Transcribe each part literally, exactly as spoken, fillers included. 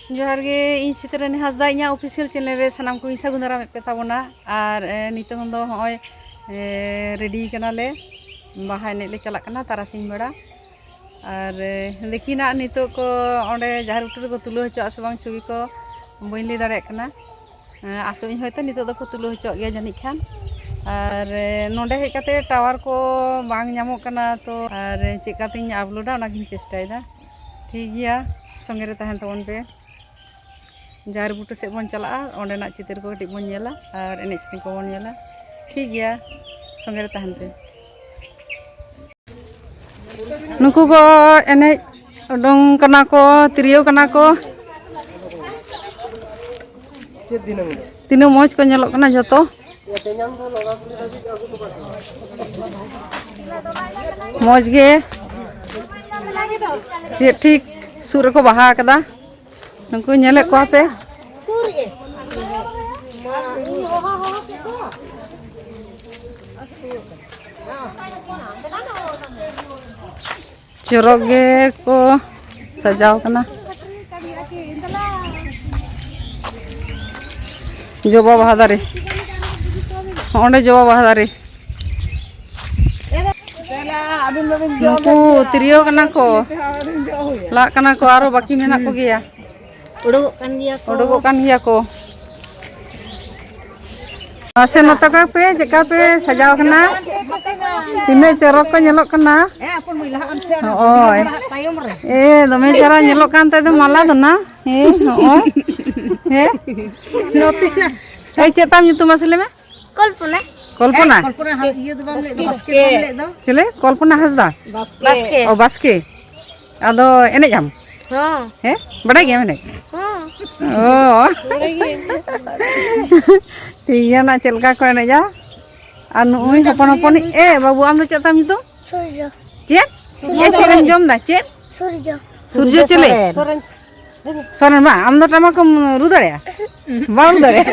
ᱡᱚᱦᱟᱨ ᱜᱮ, ᱤᱧ ᱥᱤᱛᱨᱟᱹᱱᱤ ᱦᱟᱸᱥᱫᱟ, ᱤᱧᱟᱹᱜ ᱚᱯᱷᱤᱥᱤᱭᱟᱞ ᱪᱮᱱᱮᱞ ᱨᱮ ᱥᱟᱱᱟᱢ ᱠᱚᱧ ᱥᱟᱹᱜᱩᱱ ᱫᱟᱨᱟᱢᱮᱫ ᱯᱮ ᱛᱟᱵᱚᱱᱟ᱾ ᱟᱨ, ᱮ, ᱱᱤᱛᱚᱝ ᱫᱚ ᱦᱚᱸᱜᱼᱚᱭ, ᱮ, ᱨᱮᱰᱤ ᱠᱟᱱᱟᱞᱮ, ᱵᱟᱦᱟ ᱮᱱᱮᱡ ᱞᱮ ᱪᱟᱞᱟᱜ ᱠᱟᱱᱟ ᱛᱟᱨᱟᱥᱤᱧ ᱵᱮᱲᱟ᱾ ᱟᱨ, ᱮ, ᱫᱮᱠᱷᱤ ᱱᱟᱜ ᱱᱤᱛᱚᱜ ᱠᱚ ᱚᱸᱰᱮ ᱡᱟᱦᱮᱨ ᱵᱩᱴᱟᱹ ᱨᱮᱠᱚ ᱛᱩᱞᱟᱹᱣ ᱦᱚᱪᱚᱣᱟᱜᱼᱟ ᱥᱮ ᱵᱟᱝ ᱪᱷᱚᱵᱤ ᱠᱚ, ᱵᱟᱹᱧ ᱞᱟᱹᱭ ᱫᱟᱲᱮᱭᱟᱜ ᱠᱟᱱᱟ᱾ ᱮ, ᱟᱥᱚᱜ ᱟᱹᱧ ᱦᱚᱭᱛᱳ ᱱᱤᱛᱚᱜ ᱫᱚᱠᱚ ᱛᱩᱞᱟᱹᱣ ᱦᱚᱪᱚᱣᱟᱜ ᱜᱮᱭᱟ ᱡᱟᱹᱱᱤᱡ ᱠᱷᱟᱱ᱾ ᱟᱨ, ᱮ, ᱱᱚᱸᱰᱮ ᱦᱮᱡ ᱠᱟᱛᱮ ᱴᱟᱣᱟᱨ ᱠᱚ ᱵᱟᱝ ᱧᱟᱢᱚᱜ ᱠᱟᱱᱟ ᱛᱚ, ᱟᱨ, ᱮ, ᱪᱮᱫ ᱠᱟᱛᱮᱧ ᱟᱯᱞᱳᱰᱟ ᱚᱱᱟᱜᱤᱧ ᱪᱮᱥᱴᱟᱭᱮᱫᱟ᱾ ᱴᱷᱤᱠ ᱜᱮᱭᱟ, ᱥᱚᱸᱜᱮ ᱨᱮ ᱛᱟᱦᱮᱱ ᱛᱟᱵᱚᱱ ᱯᱮ᱾ ᱡᱟᱦᱮᱨ ᱵᱩᱴᱟᱹ ᱥᱮᱫ ᱵᱚᱱ ᱪᱟᱞᱟᱜᱼᱟ, ᱚᱸᱰᱮᱱᱟᱜ ᱪᱤᱛᱟᱹᱨ ᱠᱚ ᱠᱟᱹᱴᱤᱡ ᱵᱚᱱ ᱧᱮᱞᱟ ᱟᱨ ᱮᱱᱮᱡ ᱥᱮᱨᱮᱧ ᱠᱚᱵᱚᱱ ᱧᱮᱞᱟ᱾ ᱴᱷᱤᱠ ᱜᱮᱭᱟ, ᱥᱚᱸᱜᱮ ᱨᱮ ᱛᱟᱦᱮᱱ ᱯᱮ᱾ ᱱᱩᱠᱩ ᱠᱚ ᱮᱱᱮᱡ ᱩᱰᱩᱝ ᱠᱟᱱᱟ ᱠᱚ, ᱛᱤᱨᱭᱳ ᱠᱟᱱᱟ ᱠᱚ᱾ ᱛᱤᱱᱟᱹᱜ ᱢᱚᱡᱽ ᱠᱚ ᱧᱮᱞᱚᱜ ᱠᱟᱱᱟ ᱡᱷᱚᱛᱚ᱾ ᱢᱚᱡᱽ ᱜᱮ᱾ ᱪᱮᱫ ᱴᱷᱤᱠ ᱥᱩᱫ ᱨᱮᱠᱚ ᱵᱟᱦᱟ ᱟᱠᱟᱫᱟ᱾ ᱱᱩᱠᱩ ᱧᱮᱞᱮᱫ ᱠᱚᱣᱟ ᱯᱮ᱾ ᱪᱚᱨᱚᱠ ᱜᱮ ᱠᱚ ᱥᱟᱡᱟᱣ ᱠᱟᱱᱟ᱾ ᱡᱚᱵᱟ ᱵᱟᱦᱟ ᱫᱟᱨᱮ, ᱦᱚᱸᱜᱼᱚᱸᱰᱮ ᱡᱚᱵᱟ ᱵᱟᱦᱟ ᱫᱟᱨᱮ᱾ ᱱᱩᱠᱩ ᱛᱤᱨᱭᱳ ᱠᱟᱱᱟ ᱠᱚ, ᱞᱟᱜ ᱠᱟᱱᱟ ᱠᱚ, ᱟᱨᱚ ᱵᱟᱹᱠᱤ ᱢᱮᱱᱟᱜ ᱠᱚᱜᱮᱭᱟ᱾ ᱩᱰᱩᱠᱚᱜ ᱠᱟᱱ ᱜᱮᱭᱟ ᱠᱚ᱾ ᱩᱰᱩᱠᱚᱜ ᱠᱟᱱ ᱜᱮᱭᱟ ᱠᱚ᱾ ᱢᱟᱥᱮ ᱱᱚᱛᱮ ᱠᱚ ᱯᱮ, ᱪᱮᱫᱠᱟ ᱯᱮ ᱥᱟᱡᱟᱣ ᱠᱟᱱᱟ? ᱛᱤᱱᱟᱹᱜ ᱪᱚᱨᱚᱠ ᱠᱚ ᱧᱮᱞᱚᱜ ᱠᱟᱱᱟ᱾ ᱦᱮᱸ, ᱦᱚᱯᱚᱱ ᱢᱟᱹᱭ, ᱞᱟᱦᱟᱜ ᱟᱢ ᱥᱮ, ᱟᱨ ᱦᱚᱸᱜᱼᱚᱭ᱾ ᱛᱟᱭᱚᱢ ᱨᱮ᱾ ᱮ, ᱫᱚᱢᱮ ᱪᱮᱦᱨᱟ ᱧᱮᱞᱚᱜ ᱠᱟᱱ ᱛᱟᱭ ᱫᱚ ᱢᱟᱞᱟ ᱫᱚ ᱱᱟ᱾ ᱦᱮᱸ, ᱦᱚᱸᱜᱼᱚᱭ᱾ ᱦᱮᱸ᱾ ᱱᱚᱛᱮ ᱱᱟ᱾ ᱮᱭ, ᱪᱮᱫ ᱛᱟᱢ ᱧᱩᱛᱩᱢ ᱢᱟᱥᱮ ᱞᱟᱹᱭ ᱢᱮ? ᱠᱚᱞᱯᱚᱱᱟ᱾ ᱠᱚᱞᱯᱚᱱᱟ? ᱮᱭ, ᱠᱚᱞᱯᱚᱱᱟ ᱦᱟ-, ᱤᱭᱟᱹ ᱫᱚ ᱵᱟᱢ ᱞᱟᱹᱭ ᱫᱚ, ᱵᱟᱥᱠᱮ ᱫᱚ ᱵᱟᱢ ᱞᱟᱹᱭ ᱫᱚ? ᱪᱮᱞᱮ? ᱠᱚᱞᱯᱚᱱᱟ ᱦᱟᱸᱥᱫᱟ? ᱵᱟᱥᱠᱮ᱾ ᱚ, ᱵᱟᱥᱠᱮ᱾ ᱟᱫᱚ ᱮᱱᱮᱡ ᱟᱢ? ᱦᱚᱸ᱾ ᱦᱮᱸ? ᱵᱟᱰᱟᱭ ᱜᱮᱭᱟᱢ ᱮᱱᱮᱡ? ᱦᱚᱸ᱾ ᱚ᱾ ᱵᱟᱰᱟᱭ ᱜᱤᱭᱟᱹᱧ᱾ ᱴᱷᱤᱠ ᱜᱮᱭᱟ, ᱱᱟ ᱪᱮᱫ ᱞᱮᱠᱟ ᱠᱚ ᱮᱱᱮᱡᱟ? ᱟᱨ ᱱᱩᱭ ᱱᱩᱭ ᱫᱚ ᱦᱚᱯᱚᱱ ᱦᱚᱯᱚᱱᱤᱡ, ᱱᱩᱭ ᱮ ᱵᱟᱹᱵᱩ, ᱟᱢ ᱫᱚ ᱪᱮᱫ ᱛᱟᱢ ᱧᱩᱛᱩᱢ? ᱥᱩᱨᱡᱚ᱾ ᱪᱮᱫ? ᱥᱩᱨᱡᱚ ᱮ, ᱪᱮᱫ ᱮᱢ ᱥᱚᱨᱮᱱ᱾ ᱡᱚᱢ ᱫᱟ? ᱪᱮᱫ? ᱥᱩᱨᱡᱚ᱾ ᱥᱩᱨᱡᱚ ᱪᱮᱞᱮ? ᱥᱚᱨᱮᱱ᱾ ᱥᱚᱨᱮᱱ, ᱵᱟᱝ, ᱟᱢ ᱫᱚ ᱴᱟᱢᱟᱠ ᱮᱢ ᱨᱩ ᱫᱟᱲᱮᱭᱟᱜᱼᱟ? ᱵᱟᱢ ᱨᱩ ᱫᱟᱲᱮᱭᱟᱜᱼᱟ?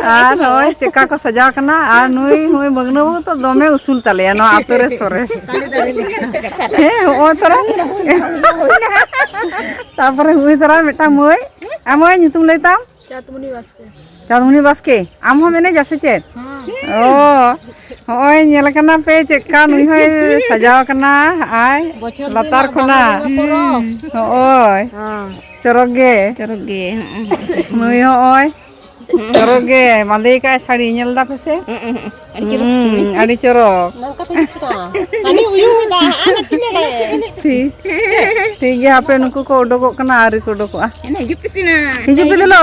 ᱟᱨ ᱱᱚᱜᱼᱚᱭ ᱪᱮᱫᱠᱟ ᱠᱚ ᱥᱟᱡᱟᱣ ᱠᱟᱱᱟ᱾ ᱟᱨ ᱱᱩᱭ, ᱱᱩᱭ ᱢᱟᱹᱜᱽᱱᱟᱹ ᱵᱟᱹᱵᱩ ᱛᱚ ᱫᱚᱢᱮ ᱩᱥᱩᱞ ᱛᱟᱞᱮᱭᱟ ᱱᱚᱣᱟ ᱟᱛᱳ ᱨᱮ ᱥᱚᱨᱮᱥ᱾ ᱦᱮᱸ, ᱦᱚᱸᱜᱼᱚᱭ ᱛᱚᱨᱟ᱾ ᱛᱟᱯᱚᱨᱮ ᱦᱩᱭ ᱛᱚᱨᱟ ᱢᱤᱫᱴᱟᱝ ᱢᱟᱹᱭ᱾ ᱟᱢ ᱢᱟᱹᱭ ᱧᱩᱛᱩᱢ ᱞᱟᱹᱭ ᱛᱟᱢ? ᱪᱟᱸᱫᱽᱢᱩᱱᱤ ᱵᱟᱥᱠᱮ᱾ ᱪᱟᱸᱫᱽᱢᱩᱱᱤ ᱵᱟᱥᱠᱮ, ᱟᱢ ᱦᱚᱸᱢ ᱮᱱᱮᱡᱟ ᱥᱮ ᱪᱮᱫ? ᱦᱮᱸ᱾ ᱚ, ᱦᱚᱸᱜᱼᱚᱭ ᱧᱮᱞ ᱠᱟᱱᱟ ᱯᱮ ᱪᱮᱫᱠᱟ ᱱᱩᱭ ᱦᱚᱸᱭ ᱥᱟᱡᱟᱣ ᱠᱟᱱᱟ᱾ ᱟᱭ ᱵᱚᱪᱷᱚᱨ ᱫᱤᱱ ᱞᱟᱛᱟᱨ ᱨᱮᱱᱟᱜ ᱠᱷᱚᱱᱟᱜ᱾ ᱵᱟᱦᱟ ᱵᱚᱸᱜᱟ ᱯᱚᱨᱚᱵᱽ᱾ ᱦᱚᱸᱜᱼᱚᱭ᱾ ᱦᱮᱸ᱾ ᱪᱚᱨᱚᱠ ᱜᱮ᱾ ᱪᱚᱨᱚᱠ ᱜᱮ, ᱦᱚᱸᱜᱼᱚᱭ᱾ ᱱᱩᱭ ᱦᱚᱸᱜᱼᱚᱭ᱾ ᱪᱚᱨᱚᱠ ᱜᱮ ᱵᱟᱸᱫᱮ ᱠᱟᱜᱼᱟᱭ ᱥᱟᱹᱲᱤ, ᱧᱮᱞ ᱫᱟᱯᱮ ᱥᱮ? ᱦᱩᱸ, ᱦᱩᱸ, ᱦᱩᱸ᱾ ᱟᱹᱰᱤ ᱪᱚᱨᱚᱠ᱾ ᱦᱩᱸ, ᱟᱹᱰᱤ ᱪᱚᱨᱚᱠ᱾ ᱱᱚᱝᱠᱟ ᱯᱮ ᱦᱤᱡᱩᱜ ᱠᱟᱱᱟ᱾ ᱦᱟᱹᱱᱤ ᱩᱭᱩ ᱮᱫᱟ, ᱦᱟᱸᱜ ᱟᱨ ᱛᱤᱱᱟᱹᱜ ᱮ? ᱴᱷᱤᱠ, ᱴᱷᱤᱠ ᱜᱮᱭᱟ, ᱦᱟᱯᱮ ᱱᱩᱠᱩ ᱠᱚ ᱩᱰᱩᱠᱚᱜ ᱠᱟᱱᱟ, ᱟᱹᱣᱨᱤ ᱠᱚ ᱩᱰᱩᱠᱚᱜᱼᱟ᱾ ᱮᱱᱮ, ᱦᱤᱡᱩᱜ ᱯᱮ ᱥᱮ ᱱᱟ᱾ ᱦᱤᱡᱩᱜ ᱯᱮ ᱫᱮᱞᱟ᱾